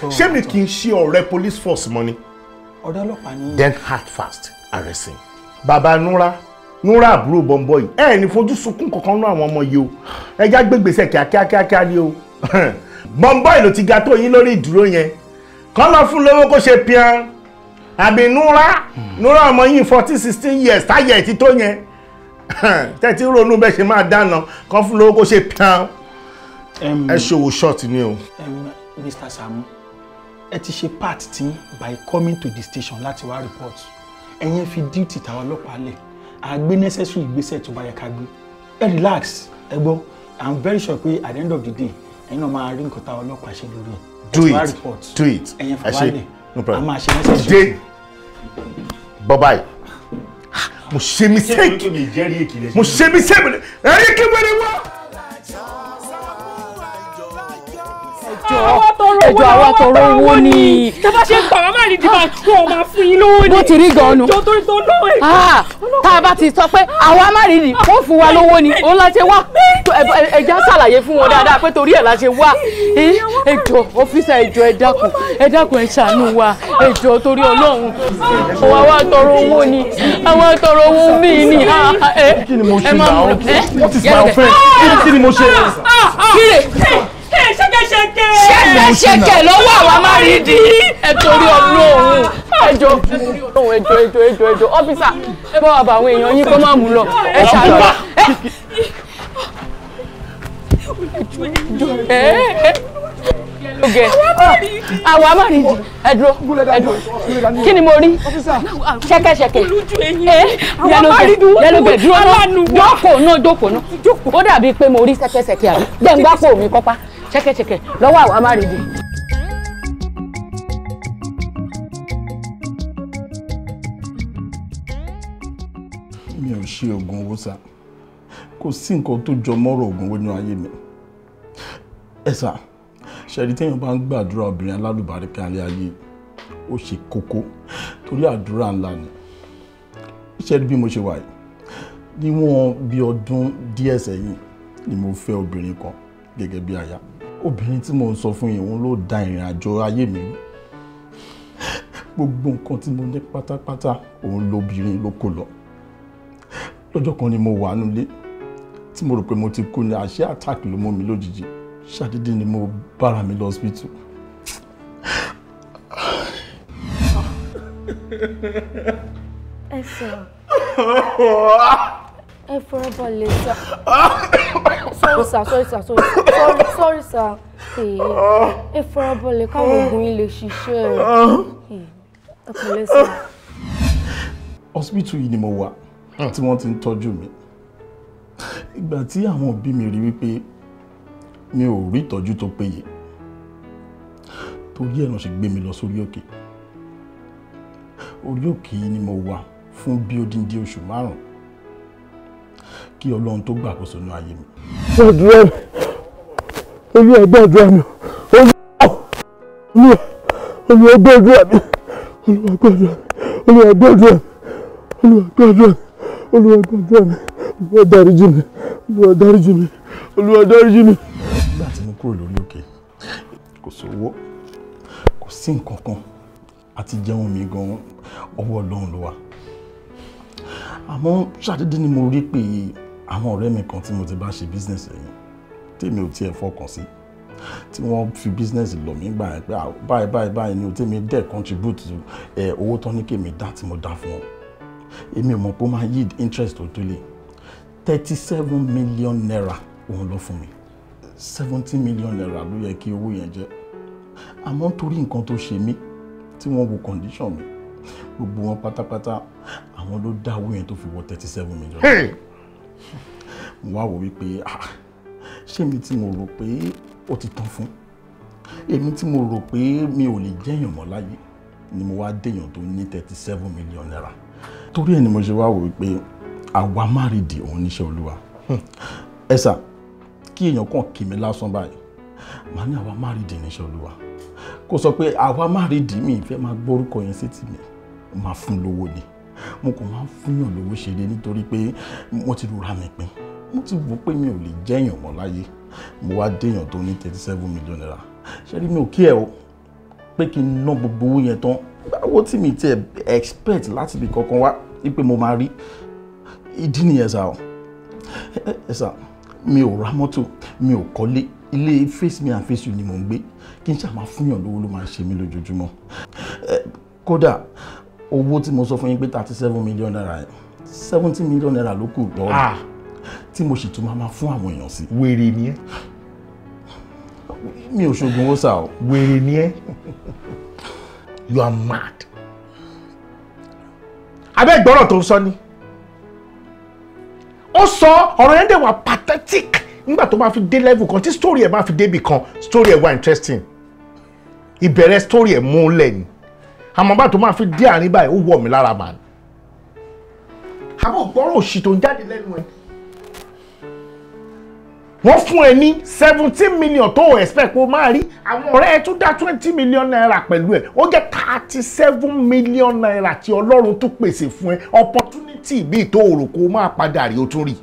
ṣé mi kì í ṣe ọ̀rẹ́ police force mọ́ ni. Ọ̀dọ́ ọlọ́pàá ni. Then hard fast arrest him. Bàbá Núrà Núrà àbúrò bọ̀m̀bọ̀ yìí ẹ ní fojú sunkún kankan nú àwọn ọmọ yìí o ẹ já gbégbèsè kíákíákíá ni o bọ̀m̀bọ̀ yìí ló ti ga tó yín lórí ìdúró yẹn kọ́ lọ fún lówó kó ṣe pian àbí Núrà Núrà ọmọ yìí 14 16 years táyà ẹ̀ ti tó yẹn tẹ́tí ronú bẹ́ẹ̀ ṣe máa dáná kan fún lówó kó ṣe pian ẹ ṣòwò short ni o. Mr. Saamu ẹ ti ṣe part tí by coming to the station láti wá report ẹ̀yin fi duty tàwa ọlọ́pàá lẹ̀ à gbé necessary ìgbésẹ̀ tó bá yẹ ká gbé ẹ relax ẹ gbọ́ I'm very sure pé at the end of the day ẹ̀yin náà máa rí nǹkan táwa ọlọ́pàá ṣe lórí ẹ̀. Do it do it ẹ̀yin fà wálẹ̀ no problem a máa ṣe necessary. Dé bye bye. Mo ṣe mistake mo ṣe mistake ẹ̀yin kí wẹ́rẹ́ wá. Ẹjọ́ àwa tọrọ owó ni. Tá bá ṣe ń gbà wá má rí dìbà wọn ò máa fún yín lówó ni. Bó ti rí gan-an nu. Ẹjọ́ torí tó lówó ẹ̀. Tá a bá ti sọ pé àwa má rí ni wọ́n fún wa lówó ni òun la ṣe wá. Ẹja ṣàlàyé fún wọn dáadáa pé torí ẹ̀ la ṣe wá. Ẹjọ́ ọ́fíìsà ẹjọ́ ẹ dákun ẹ dákun ẹ ṣàánú wa ẹjọ́ torí Ọlọ́run. Àwa wá tọrọ owó ni àwa tọrọ owó míì ni. Kí ni mo ṣe náà? What is my offence? Kí ni mo ṣe? Ṣẹ́kẹ́ṣẹkẹ̀. Ṣẹ́kẹ́ṣẹkẹ̀ lọ́wọ́ àwa má rí di. Ẹ torí Ọlọ́run ẹjọ́ ẹjọ́ ẹjọ́ ẹjọ́ ẹjọ́ ọ́fíìsà ẹ bá wà bá àwọn èèyàn yín kó má mú lọ ẹ ṣàlọ́ ẹ. Àwa má rí di ẹ dúró ẹ dúró kí ni mo rí ṣẹ́kẹ́ṣẹkẹ̀ yẹlógẹ̀ dúró náà jókòó náà jókòó náà ó dàbí pé mo rí ṣẹ́kẹ́ṣẹkẹ̀ àbí jẹ́ ń gbápò mi kọ́pá ṣẹ́kẹ́ṣẹkẹ̀ lọ́wọ́ àwa má rí di. Mi ò ṣe oògùn owó sá, kò sí nǹkan tó jọ mọ́rọ̀ oògùn owó nínú ayé mi. Ẹ sá, ṣẹ̀rí téèyàn bá ń gbàdúrà obìnrin alálùbáríkà alẹ́ ayé ó ṣe kókó torí àdúrà ńlá ni. Ṣẹ́rí bí mo ṣe wà yìí, Níwọ̀n bí ọdún díẹ̀ sẹ́yìn ni mo fẹ́ obìnrin kan gẹ́gẹ́ bí aya. Obìnrin tí mo ń sọ fún yín, òun ló da ìrìn àjò ayé mi rú. Gbogbo nǹkan tí mo ní pátápátá òun lóbìnrin ló kó lọ. Lọ́jọ́ kan ni mo wà nílé tí mo rò pé mo ti kú ni, àṣé attack ló mú mi lójijì. Ṣàdédé ni mo bára mi lọ hospital. Ẹ sọ, ẹ farabalẹ̀ sá. Sorry sir, sorry sir, sorry sorry sorry sir. Ẹ farabalẹ̀ káwọn oògùn yín lè ṣiṣẹ́. Ẹ pẹ̀lẹ́ sir. Hospital yìí ni mo wà tí wọ́n ti ń tọ́jú mi. Ìgbà tí àwọn òbí mi rí wípé mi ò rí ìtọ́jú tó péye, torí ẹ̀ náà ṣe gbé mi lọ sórí òkè. Orí òkè yìí ni mo wà fún bí odindi oṣù 5 kí Ọlọ́run tó gbàkóso ní ayé mi. Gbàdúrà mi, Olúwa gbàdúrà mi, Olúwa gbàdúrà mi, Olúwa gbàdúrà mi, Olúwa gbàdúrà mi, Olúwa gbàdúrà mi, Olúwa gbàdúrà mi, Olúwa dáríjì mi, Olúwa dáríjì mi, Olúwa dáríjì mi. Nígbà tí mo kúrò lórí òkè, kò sówó, kò sí nǹkan kan, àti jẹun mi gan ọwọ́ Ọlọ́run ló wà. Àmọ́ ṣàdédé ni mo rí pé àwọn ọ̀rẹ́ mi kan tí mo ti bá ṣe business ẹ̀yìn tèmi ò tiẹ̀ fọkàn sí, tí wọ́n fi business lọ̀ mí gbà yẹn pé báyìí báyìí báyìí ni o, tèmi dẹ̀ contribute owó tán ní kèmí dá tí mo dá fún wọn. Èmi ò mọ̀ pé ó máa yield interest tó tó lé 37 million naira òun lọ fún mi. 70 million naira ló yẹ kí owó yẹn jẹ́. Àmọ́ torí nǹkan tó ṣe mí tí wọ́n wo condition mi, gbogbo wọn pátápátá àwọn ló dá owó yẹn tó fi wọ 37 million. Mo wá wò wípé ṣé mi tí mo rò pé ó ti tán fún, èmi tí mo rò pé mi ò lè jẹ́yàn mọ́ láyé ni mo wá déyàn tó ní 37 million naira. Torí ẹ̀ ni mo ṣe wá wò wípé àwa márìdì òun níṣẹ́ Olúwa. Ẹ sà, kí èèyàn kàn kì mí lásán báyìí, màá ní àwa márìdì níṣẹ́ Olúwa. Kó sọ pé àwa márìdì, mi ìfẹ́ máa gbórúkọ yẹn sétí mi, máa fún lówó ni. Mo kàn máa ń fúnyàn lówó ṣeré nítorí pé mo ti rora mi pin, mo ti wò pé mi ò lè jẹ́yàn mọ́ láyé. Mo wá déyàn tó ní 37 million naira. Ṣé rí, mi ò kí ẹ o pé kí n ná gbogbo owó yẹn tán. Báwo tí mi tiẹ̀ expect láti ibi kankan wá wípé mo máa rí ìdí nìyẹn sá o. Ẹ sá, mi ò ra mọ́tò, mi ò kọ́lé, ilé face me and face you ni mò ń gbé. Kí n ṣáà máa fúnyàn lówó ló máa ń ṣe mí lójoojúmọ́. Kódà owó tí mo sọ fún yín pé 37 million naira yẹn, 70 million naira ló kù lọ́wọ́ tí mo sì tún máa fún àwọn èèyàn sí. Wèrè ni ẹ́. Mi ò ṣoògùn owó sá o. Wèrè ni ẹ́. You are mad. Abẹ́ ìgbọ́rọ̀ tó ń sọ ni. Ó sọ ọ̀rọ̀ yẹn dẹ̀ wà pathetic nígbà tó máa fi dé level kan, tí story ẹ̀ máa fi débì kan, story ẹ̀ wà interesting. Ìbẹ̀rẹ̀ story ẹ̀ múlẹ̀ ni. Àmọ́ bá tó máa fi dé àárín báyìí, ó wọ̀ mí lára màá. Àbọ̀ gbọ́rọ̀ òṣì tó ń jáde lẹ́nu ẹ̀. Wọ́n fún ẹ ní 17 million tó o expect kó máa rí. Àwọn ọ̀rẹ́ ẹ tún dá 20 million naira pẹ̀lú ẹ̀. Ó jẹ́ 37 million naira tí Ọlọ́run tún pèsè fún ẹ. Opportunity bíi tó o rò kó máa padà rí o tún rí.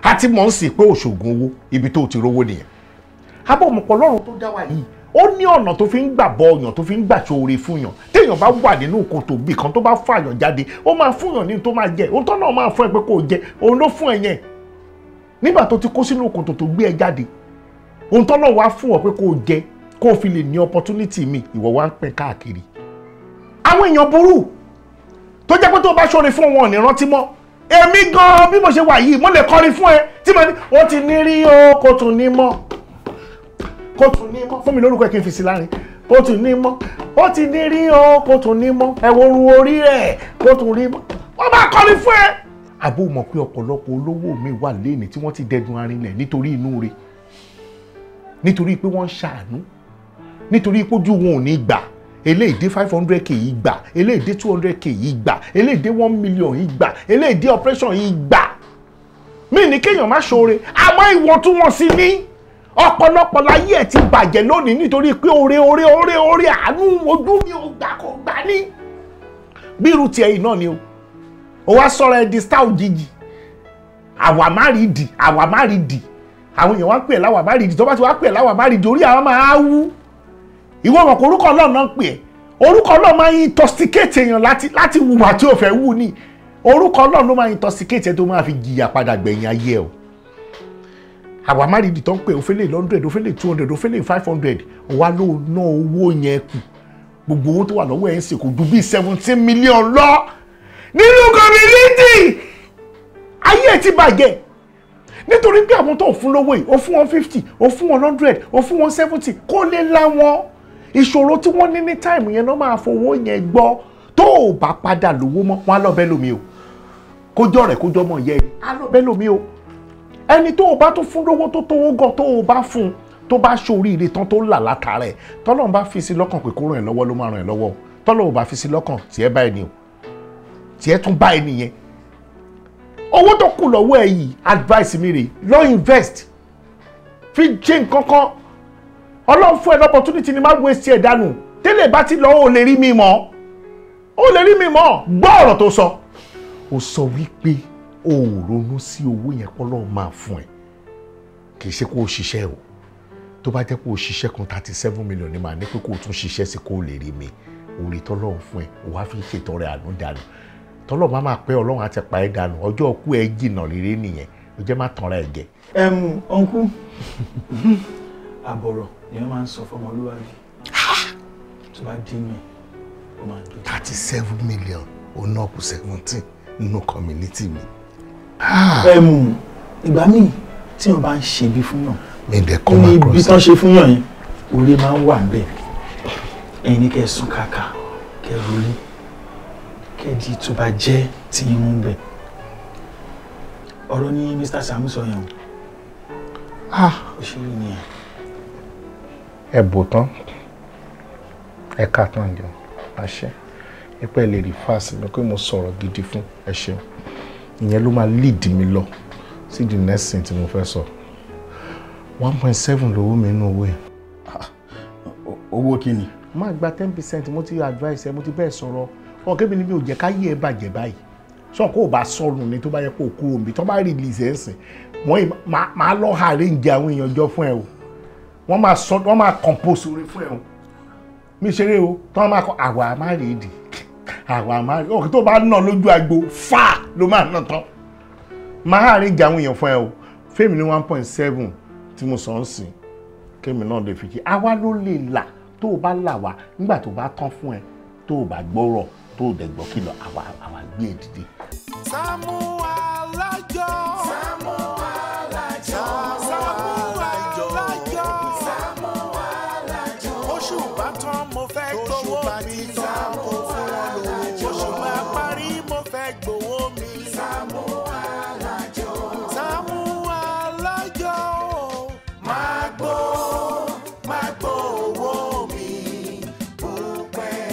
A ti mọ̀ ń sìn pé òṣògùn owó, ibi tó o ti rówó nìyẹn. Abọ́ ọmọkọ Ọlọ́run tó dá wa yìí, ó ní ọ̀nà tó fi ń gbà bọ ọyàn, tó fi ń gbà ṣoore fún yàn. Téèyàn bá wà nínú kòtò bì kan tó bá fàyàn jáde, ó máa fún yàn ní tó máa jẹ. Ohun tó náà máa fún ẹ pé kó o jẹ, òun ló fún ẹ yẹn. Nígbà tó ti kó sínú kòtò tó gbé ẹ jáde, ohun tó náà wá fún ọ pé kó o jẹ, kó o fi lè ní opportunity mi, ìwọ wá ń pín káàkiri. Àwọn èèyàn burú tó jẹ́ pé tó bá ṣoore fún wọn ò ní rántí mọ́. Èmi gan-an bí mo ṣe wà yìí, mo lè kọrin fún ẹ tí mo ní ó ti ní rí o, kò tún ní mọ́, kò tún ní mọ́. Fún mi lórúkọ ẹ kí n fi sí láàrin. Kò tún ní mọ́, ó ti ní rí o, kò tún ní mọ́, ẹ wo orun orí rẹ̀, kò tún rí mọ́. Wọ́n bá kọrin fún ẹ. Àbó mọ̀ pé ọ̀pọ̀lọpọ̀ olówó mi wà léèní tí wọ́n ti dẹdun arinlẹ̀ nítorí inú rẹ̀, nítorí pé wọ́n ń ṣàánú, nítorí pé ojú wọn ò ní gbà. Eléyìí dé 500k yìí gbà, eléyìí dé 200k yìí gbà, eléyìí dé 1 million yìí gbà, eléyìí dé operation yìí gbà. Mí ní kéèyàn má ṣoore, àmọ́ ìwọ̀ntúnwọ̀nsì ní ọ̀pọ̀lọpọ̀ láyé ẹ̀ ti bàjẹ́ lónìí nítorí pé oore oore oore oore àánú ojú mi ò gbà kò gbà ní. Bí irú tiẹ̀ yìí náà ni o, ó wá sọ̀rọ̀ ẹ di star òjijì. Àwa má rí dì, àwa má rí dì. Àwọn èèyàn wá ń pè ẹ́ láwa má rí dì. Tó bá ti wá pè ẹ́ láwa má rí dì, orí àwọn máa wú. Ìwọ mọ̀ pé orúkọ Ọlọ́run náà ń pè ẹ́. Orúkọ Ọlọ́run máa ń intoxicate èèyàn láti wùwà tí ò fẹ́ wù ní. Orúkọ Ọlọ́run ló máa ń intoxicate ẹ tó máa fi jìyà padà gbẹ̀yìn ayé ẹ o. Àwa má rí dì tó ń pè ó fẹ́ lè 100, ó fẹ́ lè 200, ó fẹ́ lè 500. Wá ló ná owó yẹn kù. Gbogbo owó tó wà lọ́wọ́ ẹ̀ ń sìn kò ju bíi 17 million lọ nínú community. Ayé ẹ̀ ti bàjẹ́ nítorí pé àwọn tó ń fún lówó yìí, ó fún wọn 50, ó fún wọn 100, ó fún wọn 70, kó lè láwọn ìṣòro tí wọ́n ní ní táìmù yẹn náà máa fowó yẹn gbọ́. Tó o bá padà lówó mọ́, wọn á lọ bẹ́ẹ̀ lómi o. Kójọ́ rẹ̀ kójọ́ mọ̀ yẹ á lọ bẹ́ẹ̀ lómi o. Ẹni tó o bá tó fún lówó tó tówó gan, tó o bá fún tó bá ṣoríire tán tó là látara ẹ̀, tọ́lọ́run bá fi sí lọ́kàn pé kó ràn ẹ́ lọ́wọ́ ló máa ràn ẹ́ lọ́wọ́. Tọ́lọ́run bá fi sí lọ́kàn, tiẹ̀ bá ẹni o, tiẹ̀ tún bá ẹni yẹn. Owó tó kù lọ́wọ́ ẹ yìí, advice mi rè, lọ invest, fi jẹ́ nǹkan kan. Ọlọ́run fún ẹ l'opportunity ni, má waste ẹ̀ dànù. Tẹ́lẹ̀ bá ti lọ, ó lè rí mi mọ́, ó lè rí mi mọ́. Gbọ́ ọ̀rọ̀ tó sọ. Ó sọ wípé o ò ronú sí owó yẹn pọ́lọ́ máa fún ẹ. Kì í ṣe kó o ṣiṣẹ́ o. Tó bá jẹ́ kó o ṣiṣẹ́ kan 37 million ni màá ní pé kó o tún ṣiṣẹ́ sí kó o lè rí mi. Orí tọ́lọ́run fún ẹ, o wá fi ṣètọrẹ àánú dànù. Tọ́lọ́run má máa pẹ́, Ọlọ́run á ti pa ẹ́ dànù. Ọjọ́ ọkú ẹ jìnnà rere nìyẹn. O jẹ́ má tanra ẹ jẹ. Ọ̀nkú, àbọ̀rọ̀ ni wọ́n máa ń sọ fọmọlúwàbí. Tó bá dín mi, ó máa ń dùn. 37 million, ó náà kù 17 nínú community mi. Ìgbà míì tí wọ́n bá ń ṣe bí fún yàn, mi dẹ̀ come across ibi tán ṣe fún yàn yẹn, orí máa ń wà níbẹ̀. Ẹ̀yin ní kẹ́ ẹ sún kàkà, kẹ́ ẹ rorí, kẹ́ ẹ di tó bá jẹ́ tí yín mú bẹ̀. Ọ̀rọ̀ ní Mr. Sàámú sọ yẹn o. Ó ṣe rí nìyẹn. Ẹ bò tán, ẹ ká tán jẹun, àṣẹ ipẹ́ lè rí fásitì mi pé mo sọ̀rọ̀ gidi fún ẹ ṣeun. Ìyẹn ló máa lead mi lọ sí the next thing tí mo fẹ́ sọ. 1.7 lówó mi nínú owó yẹn. Owó kí ni? Má gba 10%. Mo ti advice ẹ, mo ti bẹ́ẹ̀ sọ̀rọ̀. Ọ̀kẹ́ mi ni mi ò jẹ́ ká yé ẹ bàjẹ́ báyìí. Sọ kó o bá sọnù ni, tó bá yẹ kó o kúrò níbi tó bá release ẹ̀ sìn, wọ́n máa lọ arrange àwọn èèyàn jọ fún ẹ o. Wọ́n máa sọ, wọ́n máa compose orin fún ẹ o. Mi ṣeré o, tí wọ́n máa kọ àwa má rí ìdì, àwa má rí. Ọ̀kẹ́ tó bá nà lójú agbo, fà ló máa nà tán. Máa arrange àwọn èèyàn fún ẹ o. Fẹ́mi ní 1.7 tí mo sọ ń sìn, kémi náà lè fi kí. Àwa ló lè là, tó o bá là wá nígbà tó bá tán fún ẹ, tó o bá gbọ́rọ̀, tó o dẹ̀ gbọ́ kìlọ̀, àwa gbé e dìde. Sàámú Alájọ. Sàámú Alájọ. Sàámú Alájọ. Sàámú Alájọ. Oṣù bá tán mo fẹ́ gbowó mi. Sàámú Alájọ. Oṣù bá parí mo fẹ́ gbowó mi. Sàámú Alájọ. Sàámú Alájọ. Máa gbó owó mi.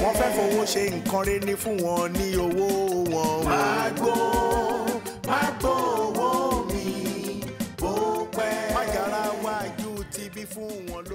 Wọ́n fẹ́ fowó ṣe nǹkan rere ní fún wọn ní owó wọn. Máa gbó owó mi bó pẹ́. Májàra wájú ti bí fún wọn lówó.